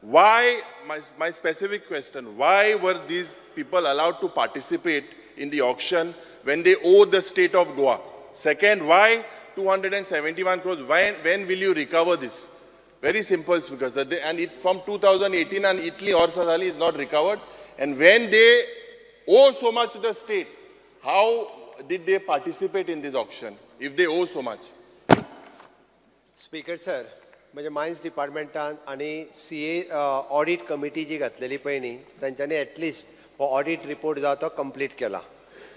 Why, my specific question, why were these people allowed to participate in the auction when they owe the state of Goa? Second, why 271 crores? When will you recover this? Very simple, Speaker sir. And it from 2018 and Italy or Sazali is not recovered. And when they owe so much to the state, how did they participate in this auction if they owe so much? Speaker sir, म्हणजे mines डिपार्टमेंटान आनी C ए audit committee जी घातलेली पळय न्ही, तांच्यांनी at least हो audit report जो तो कंप्लीट केला.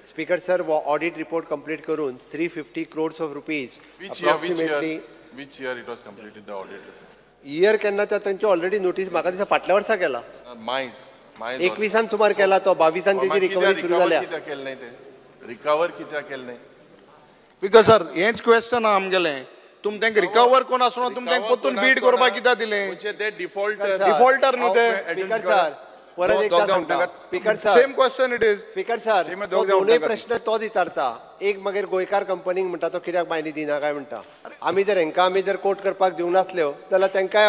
स्पीकर सर, हो ऑडीट रिपोर्ट कंप्लीट करून 350 crores of rupees approximately. Which year it was completed the audit? Year केन्ना त्या तांची ऑलरेडी नोटीस म्हाका दिसता फाटल्या वर्सा केला. मायन्स 21 सुमार केला तो, 22 तेजी रिकवरी सुरू जाल्या. रिकवर कित्याक केलें न्ही? स्पीकर सर, हेंच क्वेश्चन आहा आमगेलें. तुम तांकां रिकवर कोण आसना, तुम तांकां परतून बीड करपाक कित्याक दिलें? ते डिफॉल्टर, डिफॉल्टर न्हू ते. स्पीकर सर, परत एकदा सांगता. Speaker sir, same question it is. Speaker sir, दोनूय प्रश्न तोच विचारता. एक मागीर गोंयकार कंपनीक म्हणटा तो कित्याक मायनी दिना काय म्हणटा. आमी जर हेंकां आमी जर कोट करपाक दिवंक नासल्यो जाल्यार तांकां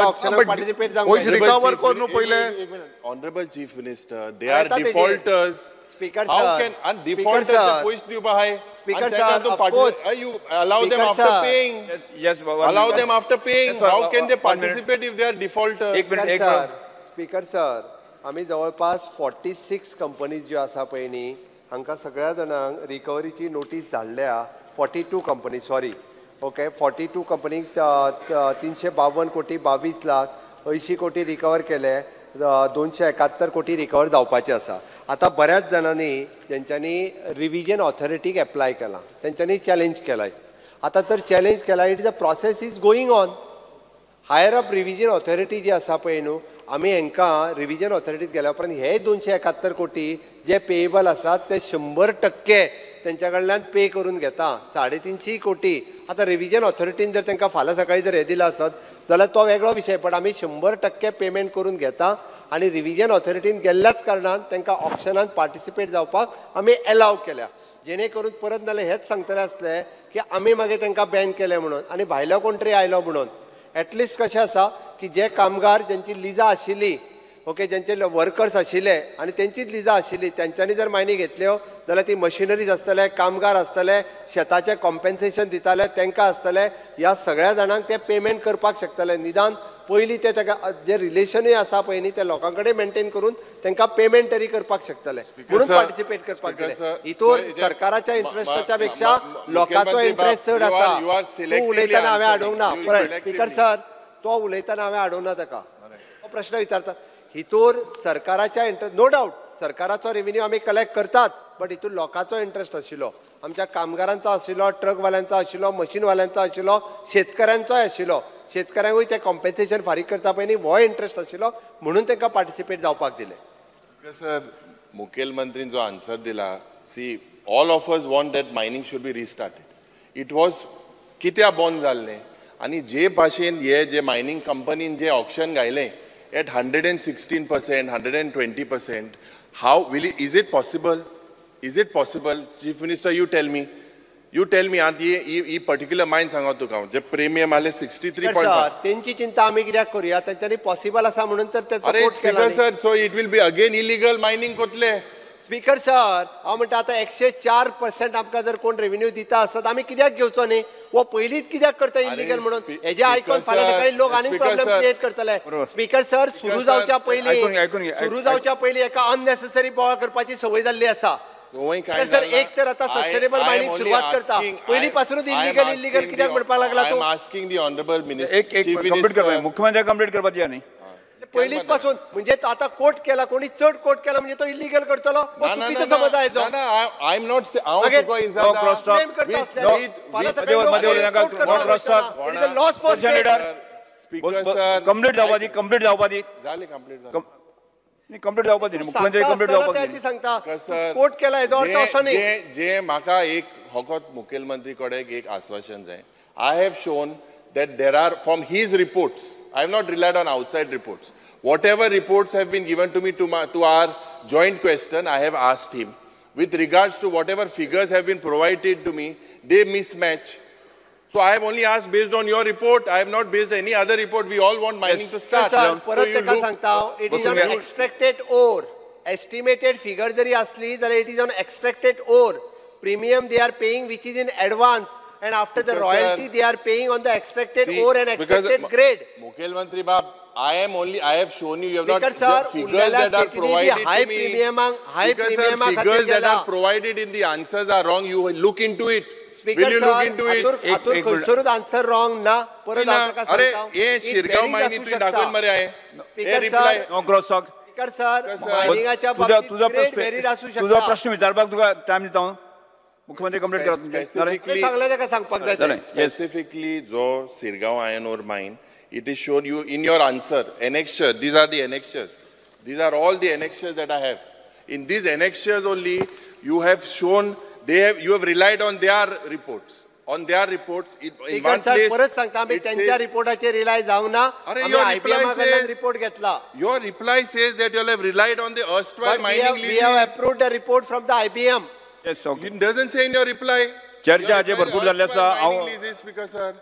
ऑक्शनाक पार्टिसिपेट जावंक. रिकवर कर न्हू पयलें. Honourable chief minister, they are defaulters. Speaker how sir, can and defaulters पयशे दिवपा हाय? Speaker sir, of course. You allow them after paying. Yes, yes, allow them after paying. How can they participate if they are defaulters? एक minute, एक minute. Speaker sir, आमी जवळपास 46 companies ज्यो आसा पळय न्ही, हांकां सगळ्या जाणांक रिकवरीची नोटीस धाडल्या. 42 कंपनी, सॉरी, ओके, 42 कंपनीक 352 कोटी 22 लाख 80 कोटी रिकवर केले. 271 कोटी रिकवर जावपाचे आसा. आतां बऱ्याच जाणांनी तेंच्यांनी रिविजन ऑथॉरिटीक एप्लाय केलां, तेंच्यांनी चॅलेंज केलाय. आतां तर चॅलेंज केला, it is a process is going on. Higher up revision authority जी आसा पळय न्हू, आमी हांकां रिविजन ऑथॉरिटीत गेल्या उपरांत हे 271 कोटी जे पेएबल आसात ते 100% तेंच्या कडल्यान पे करून घेता. 350 कोटी आतां रिविजन ऑथॉरिटीन जर तांकां फाल्यां सकाळीं जर हें दिलां आसत जाल्यार तो वेगळो विशय, पण आमी 100% पेमेंट करून घेता. आनी रिविजन ऑथॉरिटीन गेल्ल्याच कारणान तांकां ऑक्शनान पार्टिसिपेट जावपाक आमी एलाव केल्या, जेणे करून परत नाल्यार हेंच सांगतले आसले की आमी मागीर तांकां बॅन केलें म्हणून आनी भायलो कोण तरी आयलो म्हणून. एटलिस्ट कशें आसा की जे कामगार ज्यांची लिजां आशिल्ली, ओके, ज्यांचे वर्कर्स आशिल्ले आनी तेंचीच लिजां आशिल्ली, तेंच्यांनी जर मायनी घेतल्यो जाल्यार ती मशिनरीज आसतले, कामगार आसतले, शेताचें कॉम्पेन्सेशन दिताले तांकां आसतले, ह्या सगळ्या जाणांक ते पेमेंट करपाक शकतले. निदान पयलीं ते ताका जे रिलेशनूय आसा पळय न्ही ते लोकां कडेन मेनटेन करून तांकां पेमेंट तरी करपाक शकतले म्हणून पार्टिसिपेट करपाक दिलें. हितूर सरकाराच्या इंट्रस्टाच्या पेक्षा लोकांचो इंट्रस्ट चड आसा. तूं उलयतना हांवें हाडूंक ना, पळय स्पीकर सर, तो उलयतना हांवें हाडूंक ना ताका. तो प्रश्न विचारता. हितूर सरकाराच्या इंट्रस्ट, नो डावट सरकाराचो रेविन्यू आमी कलेक्ट करतात, बट हितूर लोकांचो इंट्रस्ट आशिल्लो, आमच्या कामगारांचो आशिल्लो, ट्रकवाल्यांचो आशिल्लो, मशीनवाल्यांचो आशिल्लो, शेतकऱ्यांचोय आशिल्लो. शेतकऱ्यांकूय ते कॉम्पेन्सेशन फारीक करता पळय न्ही, हो इंट्रस्ट आशिल्लो म्हणून तांकां पार्टिसिपेट जावपाक दिलें. सर, मुखेलमंत्रीन जो आन्सर दिला, see all of us want that mining should be restarted. It was कित्याक बंद जाल्लें आनी जे भाशेन हे जे मायनींग कंपनीन जे auction घायलें at 116%, 120%, how will it, is it possible? Is it possible? Chief Minister, you tell me. You tell me, आनी ही particular मायन सांगा तुका, जे प्रीमियम आले 63.5. तेंची चिंता आमी कित्याक करूया, तेंच्यांनी पॉसिबल आसा म्हणून तर तेचो कोट केला. Speaker sir, so it will be again illegal mining कोतले. Speaker sir, हांव म्हणटा आतां 104% आमकां जर कोण रेविन्यू दिता आसत आमी कित्याक घेवचो न्ही? वो पयलींच कित्याक करता इलिगल म्हणून? हेजें आयकून फाल्यां सकाळीं लोक आनीक प्रॉब्लम क्रिएट करतले. स्पीकर सर, सुरू जावच्या पयलीं, सुरू जावच्या पयलीं एका अननेसेसरी बोवाळ करपाची संवय जाल्ली आसा. सर, एक तर आतां सस्टेनेबल मायनींग सुरवात करता, पयलीं पासूनच इलिगल इलिगल कित्याक म्हणपाक लागला तूं? आस्किंग the honourable minister, एक कंप्लीट करपा, मुख्यमंत्री कंप्लीट करपा दिया न्ही पयलींच पासून. म्हणजे आतां कोट केला, कोणी चड कोट केला म्हणजे तो इलिगल करतलो, चुकीचो समज आयचो. I am not, complete जावपा दी, कंप्लीट जावपा दी, जालें कंप्लीट जालें, कंप्लीट जावपा दी, मुख्यमंत्री कंप्लीट जावपा दी. सांगता कोट केला हेजो अर्थ असो न्ही. जे म्हाका एक फकत मुखेलमंत्री कडेन एक आश्वासन जाय. I have shown that there are from his reports, I have not relied on outside reports. Whatever reports have been given to me to our joint question, I have asked him. With regards to whatever figures have been provided to me, they mismatch. So I have only asked based on your report. I have not based any other report. We all want mining to start. Sir, परत तेका सांगता हांव, it is on extracted ore. Estimated figure जरी असली जाल्यार it is on extracted ore. Premium they are paying which is in advance and after the royalty they are paying on the extracted ore and extracted grade. मुखेलमंत्री बाब, I have shown you, you have not, sir, the figures that are provided high to me, premium, high because premium sir, figures that are provided in the answers are wrong. You look into it. Speaker Will you sir, look into it? हातूर खंयसरूच answer wrong ना, परत हांव ताका सांगता. अरे, शिरगांव मायनी तुवें दाखोवन मरे हांवें. Speaker sir, no cross talk. Speaker sir, मायनिंगाच्या बाबतीत ग्रेड व्हेरीड आसूं शकता. तुजो प्रश्न विचारपाक तुका टायम दिता हांव. मुख्यमंत्री कंप्लीट करा तुमचें. सांगलें ताका सांगपाक जाय. स्पेसिफिकली जो Shirgaon iron ore mine, it is shown you in your answer, annexure. These are the annexures. These are all the annexures that I have. In these annexures only, you have shown, you have relied on their reports. On their reports, in one place, परत सांगता आमी त्यांच्या रिपोर्टाचेर rely जावना. आमी आयबीएमा कडल्यान report घेतला. Your reply says that you have relied on the erstwhile mining leases. We have approved the report from the IBM. Yes, okay. It doesn't say in your reply. चर्चा हाचेर भरपूर जाल्ली आसा. Mining leases, Speaker sir.